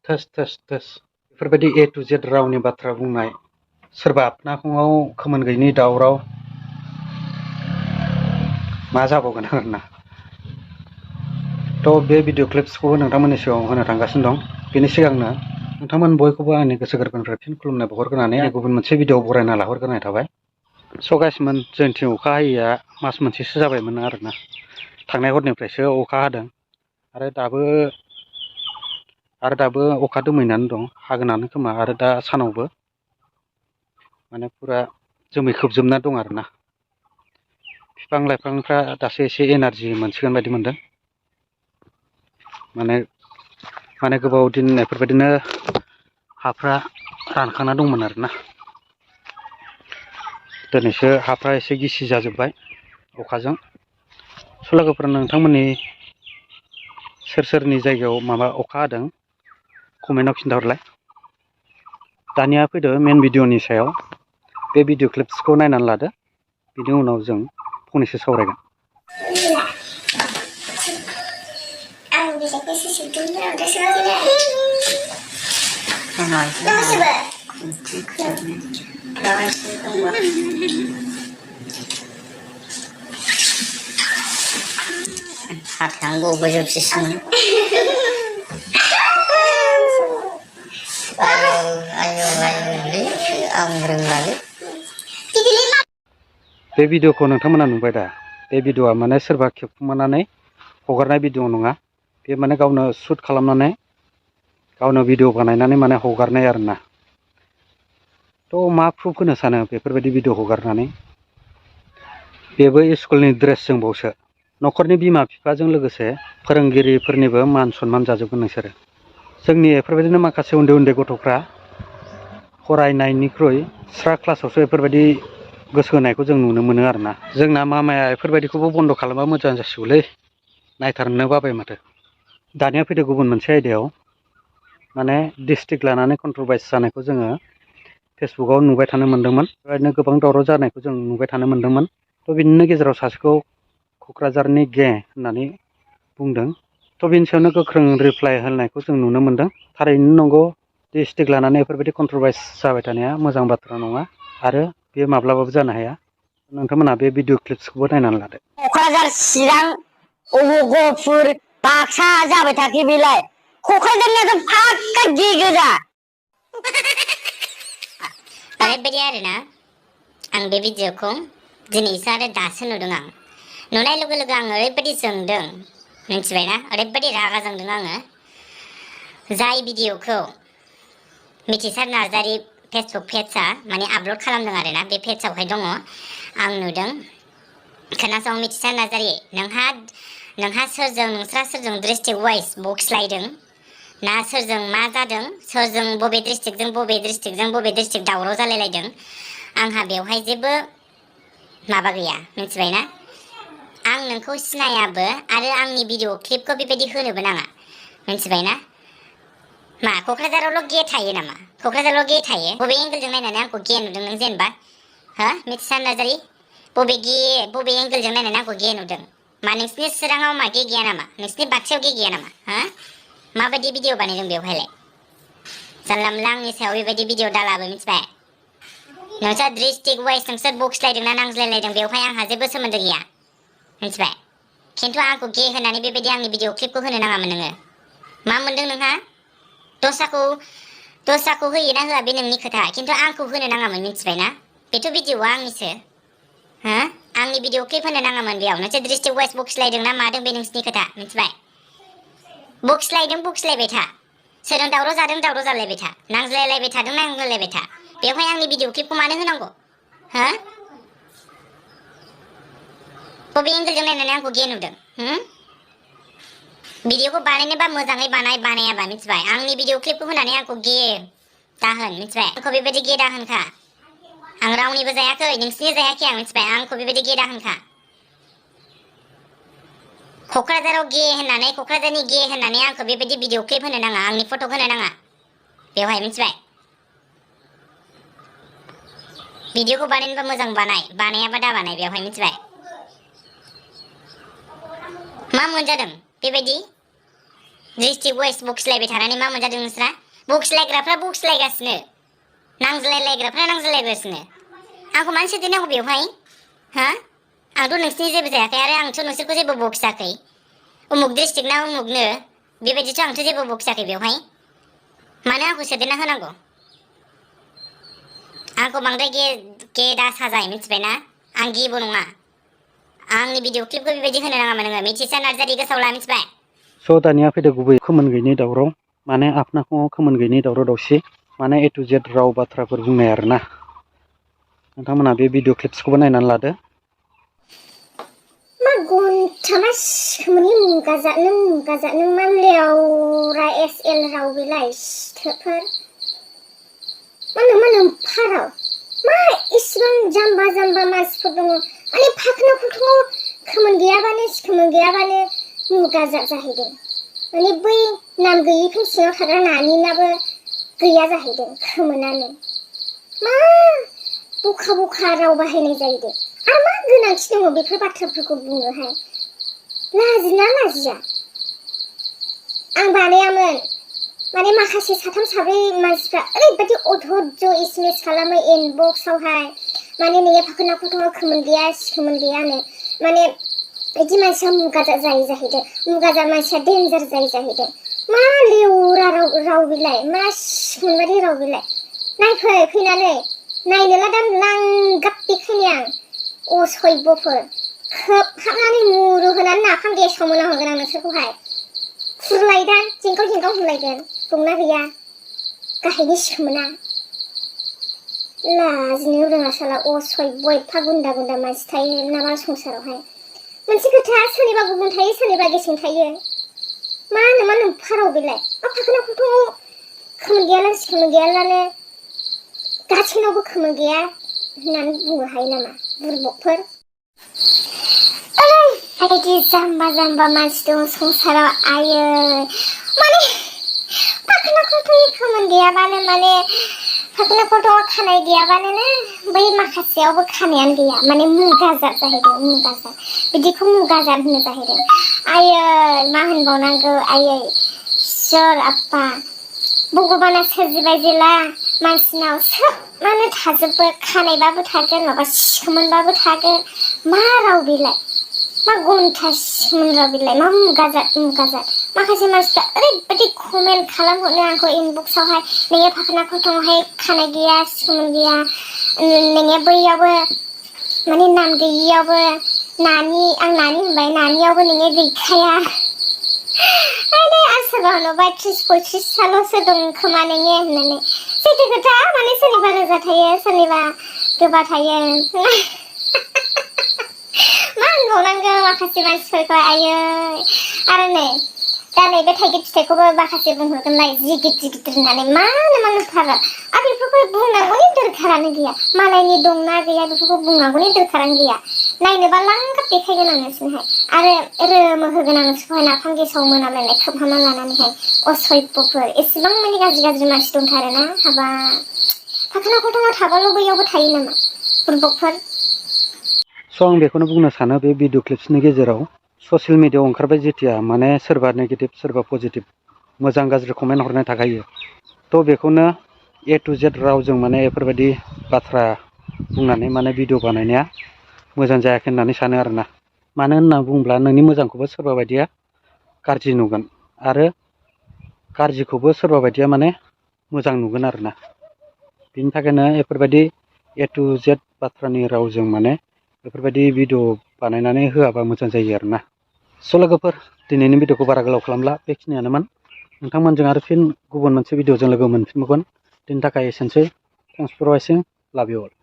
थोस थोस थोस बेफोरबायदि ए two Z रावनि बाथ्रा बुंनाय सोरबा अपना फुङाव खोमोन गैयिनि दावराव मा जाबावगोन आरोना। थ' बे भिडिअ क्लिप्सखौबो नोंथांमोननि सिगाङाव होनो थांगासिनो दं। बेनि सिगांनो नोंथांमोन बयखौबो आंनि गोसो गोरबोनिफ्राय फिन खुलुमनाय बावहरग्रोनानै गुबुन मोनसे भिडिअ बरायना लाहरग्रोनाय थाबाय। स' गाइसमोन जोंनिथिं अखा हायैया मास मोनसेसो जाबायमोन आरोना। थांनाय हरनिफ्रायसो अखा हादों आरो दाबो अखा दोमैनानै दं, हागोनानो खोमा। आरो दा सानावबो माने फुरा जोमै खोबजोबना दं आरोना। बिफां लाइफांफ्रा दासो एसे एनार्जि मोनसिगोन बायदि मोनदों। माने गोबाव दिन बेफोरबायदिनो हाफ्रा रानखांना दंमोन आरोना। दिनैसो हाफ्रा एसे गिसि जाजोब्बाय अखाजों। स' लोगोफोर नोंथांमोननि सोरनि जायगायाव माबा अखा हादों कमेन्टआव खिन्थाहरलाय। दानिया फैदो मेन भिडिअनि सायाव। बे भिडिअ क्लिप्सखौ नायनानै लादो, बिनि उनाव जों फंनैसो सावरायगोन। Hatanggo berjubsisnya. Ayo, amreng lagi. बे भिडिअखौ नोंथांमोना नुबाय दा? बे भिडिअआ माने सोरबा खेबखुमानानै हगारनाय भिडिअ नङा। बे माने गावनो शुट खालामनानै गावनो भिडिअ बानायनानै माने हगारनाय आरोना। थ' मा प्रुफ होनो सानो बेफोरबायदि भिडिअ हगारनानै? बेबो स्कुलनि ड्रेसजोंबावसो। न'खरनि बिमा बिफाजों लोगोसे फोरोंगिरिफोरनिबो मान सनमान जाजोबगोन नोंसोरो। जोंनि बेफोरबायदिनो माखासे उन्दै उन्दै गथ'फ्रा फरायनायनिख्रुइ स्रा क्लासावसो बेफोरबायदि गोसो होनायखौ जों नुनो मोनो आरोना। जोंना मामाया बेफोरबायदिखौबो बन्द' खालामबा मोजां जासिगौलै, नायथारनो बाबाय माथो। दानिया फैदो गुबुन मोनसे आयदायाव। माने डिस्ट्रिक्ट लानानै कन्ट्रभार्स जानायखौ जोङो फेसबुकाव नुबाय थानो मोन्दोंमोन। बेबायदिनो गोबां दावराव जानायखौ जों नुबाय थानो मोन्दोंमोन। थ' बिनिनो गेजेराव सासेखौ क'क्राझारनि गे होननानै बुंदों। थ' बेनि सायावनो गोख्रों रिप्लाइ होनायखौ जों नुनो मोन्दों। थारैनो नंगौ, डिस्ट्रिक्ट लानानै बेफोरबायदि कन्ट्रभार्स जाबाय थानाया मोजां बाथ्रा नङा आरो बेयो माब्लाबाबो जानो हाया। नोंथांमोना बे भिडिअ क्लिप्सखौबो नायनानै लादो। क'क्राझार, चिरां, गहपुर, बाक्सा जाबाय थाखो बेलाय। क'क्राझारनियाथ' फाक्का गे गोजा। ओरैबायदि आरोना, आं बे भिडिअखौ दिनैसो आरो दासो नुदों आं। नुनाय लोगो लोगो आं ओरैबायदि जोंदों, मिथिबायना? ओरैबायदि रागा जोंदों आङो। जाय भिडिअखौ मिथिसार नार्जारि फेसबुक पेजआ माने आपल'ड खालामदों आरोना, बे पेजआवहाय दङ। आं नुदों। खोनासं मिथिसार नार्जारि, नोंहा नोंस्रा सोरजों डिस्ट्रिक्ट वाइज बखिलायदों ना सोरजों मा जादों, सोरजों बबे डिस्ट्रिक्ट दावराव जालायलायदों, आंहा बेवहाय जेबो माबा गैया, मिथिबायना? आं नोंखौ सिनायाबो आरो आंनि भिडिअ क्लिपखौ बेबायदि होनोबो नाङा, मिथिबायना? मा क'क्राझारावल' गे थायो नामा? क'क्राझाराव गे थायो? बबे एंगेलजों नायनानै आंखौ गे नुदों नों जेनेबा? हो मिथिसार नार्जारि? बबे एंगेलजों नायनानै आंखौ गे नुदों? मा नोंसिनि चिराङाव मा गे गैया नामा? नोंसिनि बाक्सायाव गे गैया नामा? हो माबायदि भिडिअ बानायदों बेवहायलाय? जानला मोनला आंनि सायाव बेबायदि भिडिअ दालाबो, मिथिबाय? नोंसोर डिस्ट्रिक्ट वाइज नोंसोर बखिलायदोंना नांज्लायलायदों बेवहाय आंहा जेबो सोमोन्दो गैया, मिथिबाय? खिन्थु आंखौ गे होनानै बेबायदि आंनि भिडिअ क्लिपखौ होनो नाङामोन नोङो। मा मोनदों नोंहा? दस्राखौ होयो ना होआ बे नोंनि खोथा, खिन्थु आंखौ होनो नाङामोन, मिथिबायना? बेथ' भिडिअआ आंनिसो। हो आंनि भिडिअ क्लिप होनो नाङामोन बेयाव। नोंसोर डिस्ट्रिक्ट वाइज बखिलायदों ना मादों बे नोंसिनि खोथा, मिथिबाय? बखिलायबाय था। सोरजों दावराव जादों दावराव जालायबाय था, नांज्लायलायबाय थादों नांज्लायलायबाय था। बेवहाय आंनि भिडिअ क्लिपखौ मानो होनांगौ? हो बबे एंगेलजों नायनानै आंखौ गे नुदों? भिडिअखौ बानायनोबा मोजाङै बानायाबा, मिथिबाय? आंनि भिडिअ क्लिपखौ होनानै आंखौ गे दाहोन, मिथिबाय? आंखौ बेबायदि गे दाहोनखा। आं रावनिबो जायाखै, नोंसिनि जायाखै आं, मिथिबाय? आंखौ बेबायदि गे दाहोनखा। क'क्राझारनि गे होननानै आंखौ बेबायदि भिडिअ क्लिप होनो नाङा, आंनि फट' होनो नाङा बेवहाय, मिथिबाय? भिडिअखौ बानायनोबा मोजां बानायाबा दा बानाय बेवहाय, मिथिबाय? मा मोनजादों बेबायदि? डिस्ट्रिक्ट वाइज बखिलायबाय थानानै मा मोनजादों नोंस्रा? बखिलायग्राफ्रा बखिलायगासिनो, नांज्लायलायग्राफ्रा नांज्लायगासिनो। आंखौ मानो सोदेरनांगौ बेवहाय? हा? आंथ' नोंसिनि जेबो जायाखै आरो आंथ' नोंसोरखौ जेबो बखियाखै। उमुक डिस्ट्रिक्ट ना उमुकनो बेबायदिथ' आंथ' जेबो बखियाखै बेवहाय। मानो आंखौ सोदेरना होनांगौ? आंखौ बांद्राय गे दा साजाय, मिथिबायना? आं गेबो नङा। आंनि भिडिअ क्लिपखौ बेबायदि होनो नाङामोन नोङो, मिथिसा नार्जारि, गोसोआव ला, मिथिबाय? स' दानिया फैदो गुबै खोमोन गैयिनि दावराव, माने आपनाखौ खोमोन गैयिनि दावराव दावसि, माने ए टु जेड राव बाथ्राफोर बुंनाय आरोना। नोंथांमोना बे भिडिअ क्लिप्सखौबो नायनानै लादो। मा घन्टा खोमोननि मुगाजा नों मा लेवरा SL राव बेलाय सिथोफोर। मा फाराव मा इसिबां जाम्बा मानसिफोर दङ। माने फाखोना फुथुङाव खोमोन गैयाबानो मुगाजा जाहैदों। माने बै नाम गैयैफोर सिङाव थाग्रा नानिनाबो गैया जाहैदों खोमोनानो। मा बखा राव बाहायनाय जायो दे। आरो मा गोनांथि दङ बेफोर बाथ्राफोरखौ बुंनोहाय? लाजिना लाजिया? आं बानायामोन। माने माखासे साथाम साब्रै मानसिफ्रा ओरैबायदि अधर्ज एसएमएस खालामो इनबक्सआवहाय, माने नोंनि फाखोना फुथुङाव खोमोन गैयानो। माने बिदि मानसिया मुगाजा जायो जाहैदों। मुगाजा मानसिया डेन्जार जायो जाहैदों। मा लेवरा राव बिलाय, मा सिखोनबादि राव बिलाय। नायफै फैनानै नायनोला दा लांगाब देखायनि आं असभ्यफोर। खोबहाबनानै मुरु होनानै नाफाम गेसाव मोना होगोन आं नोंसोरखौहाय। खुरलायदां जेंगाव होनलायगोन, दंना गैया गाहायनि सिखोमोना। लाजिनो रोङा साला असभ्य, एफा गुन्दा मानसि थायो नामा संसारावहाय? मोनसे खोथा, सोरनिबा गुबुन थायो, सोरनिबा गेसें थायो। मा फाराव बेलाय? मा फाखोना फुथुङाव खोमोन गैयालानो गासैनावबो खोमोन गैया होननानै बुंनो हायो नामा बुरबकफोर? ओरैबायदि जाम्बा मानसि दं संसाराव, आयै। माने फाखोना फुथुङाव खोमोन गैयाबानो, माने फाखोना फुथुङाव खानाय गैयाबानो बै माखासेयावबो खानायानो गैया। माने मुगाजाद जाहैदों, मुगाजाद। बिदिखौ मुगाजाद होनो जाहैदों। आयै मा होनबावनांगौ, आयै इसोर आप्पा। भगबाना सोरजिबाय जेला मानसिनाव सोबानो थाजोबो, खानायबाबो थागोन, माबा सिखोमोनबाबो थागोन। मा राव बिलाय? मा घन्टा सिखोमोन राव बिलाय? मा मुगाजाद? माखासे मानसिफ्रा ओरैबायदि कमेन्ट खालामहरनो आंखौ इनबक्सआवहाय, नोंनि फाखोना फुथुङावहाय खानाय गैया, सिखोमोन गैया, नोंनि बैयावबो माने नाम गैयियावबो आं नानि होनबाय, नानियावबो नोङो गैखाया। आसोरबा हरबाय 30-35 दं खोमा नोङो होननानै। सैथो खोथा, माने सोरनिबा रोजा थायो, सोरनिबा गोबा थायो। मा होनबावनांगौ माखासे मानसिफोरखौ, आयै। आरो नै दा नैबे थाइगिर फिथाइखौबो माखासे बुंहरगोनलाय जि गिदिर होननानै। मानो फाराग? आरो बेफोरखौ बुंनांगौनि दरखारानो गैया। मालायनि दंना गैया बेफोरखौ बुंनांगौनि दरखारानो गैया। नायनोबा लांगाब देखायगोन आं नोंसोरनोहाय, आरो रोमो होगोन आं नोंसोरखौहाय नाफाम गेसाव मोनामलायनाय खोबहाबना लानानैहाय। असभ्यफोर, एसेबां माने गाज्रि मानसि दंथारोना, हाबा। फाखोना फुथुङाव थाबाल' बैयावबो थायो नामा बुरबकफोर? स' आं बेखौनो बुंनो सानो बे भिडिअ क्लिप्सनि गेजेराव, ससियेल मिडियाआव ओंखारबाय जेथिया, माने सोरबा नेगेटिभ सोरबा पजिटिभ मोजां गाज्रि कमेन्ट हरनाय थाखायो। थ' बेखौनो ए टु जेड रावजों माने बेफोरबायदि बाथ्रा बुंनानै माने भिडिअ बानायनाया मोजां जायाखै होननानै सानो आरोना। मानो होनना बुङोब्ला नोंनि मोजांखौबो सोरबा बायदिया गाज्रि नुगोन, आरो गाज्रिखौबो सोरबा बायदिया माने मोजां नुगोन आरोना। बिनि थाखायनो बेफोरबायदि ए टु जेड बाथ्रानि रावजों माने बेफोरबायदि भिडिअ बानायनानै होआबा मोजां जायो आरोना। स' लोगोफोर, दिनैनि भिडिअखौ बारा गोलाव खालामला, बेखिनियानोमोन। नोंथांमोनजों आरो फिन गुबुन मोनसे भिडिअजों लोगो मोनफिनबावगोन। दिनैनि थाखाय एसेनोसै। थेंक्स फर वाचिं, लाभ इउ अल।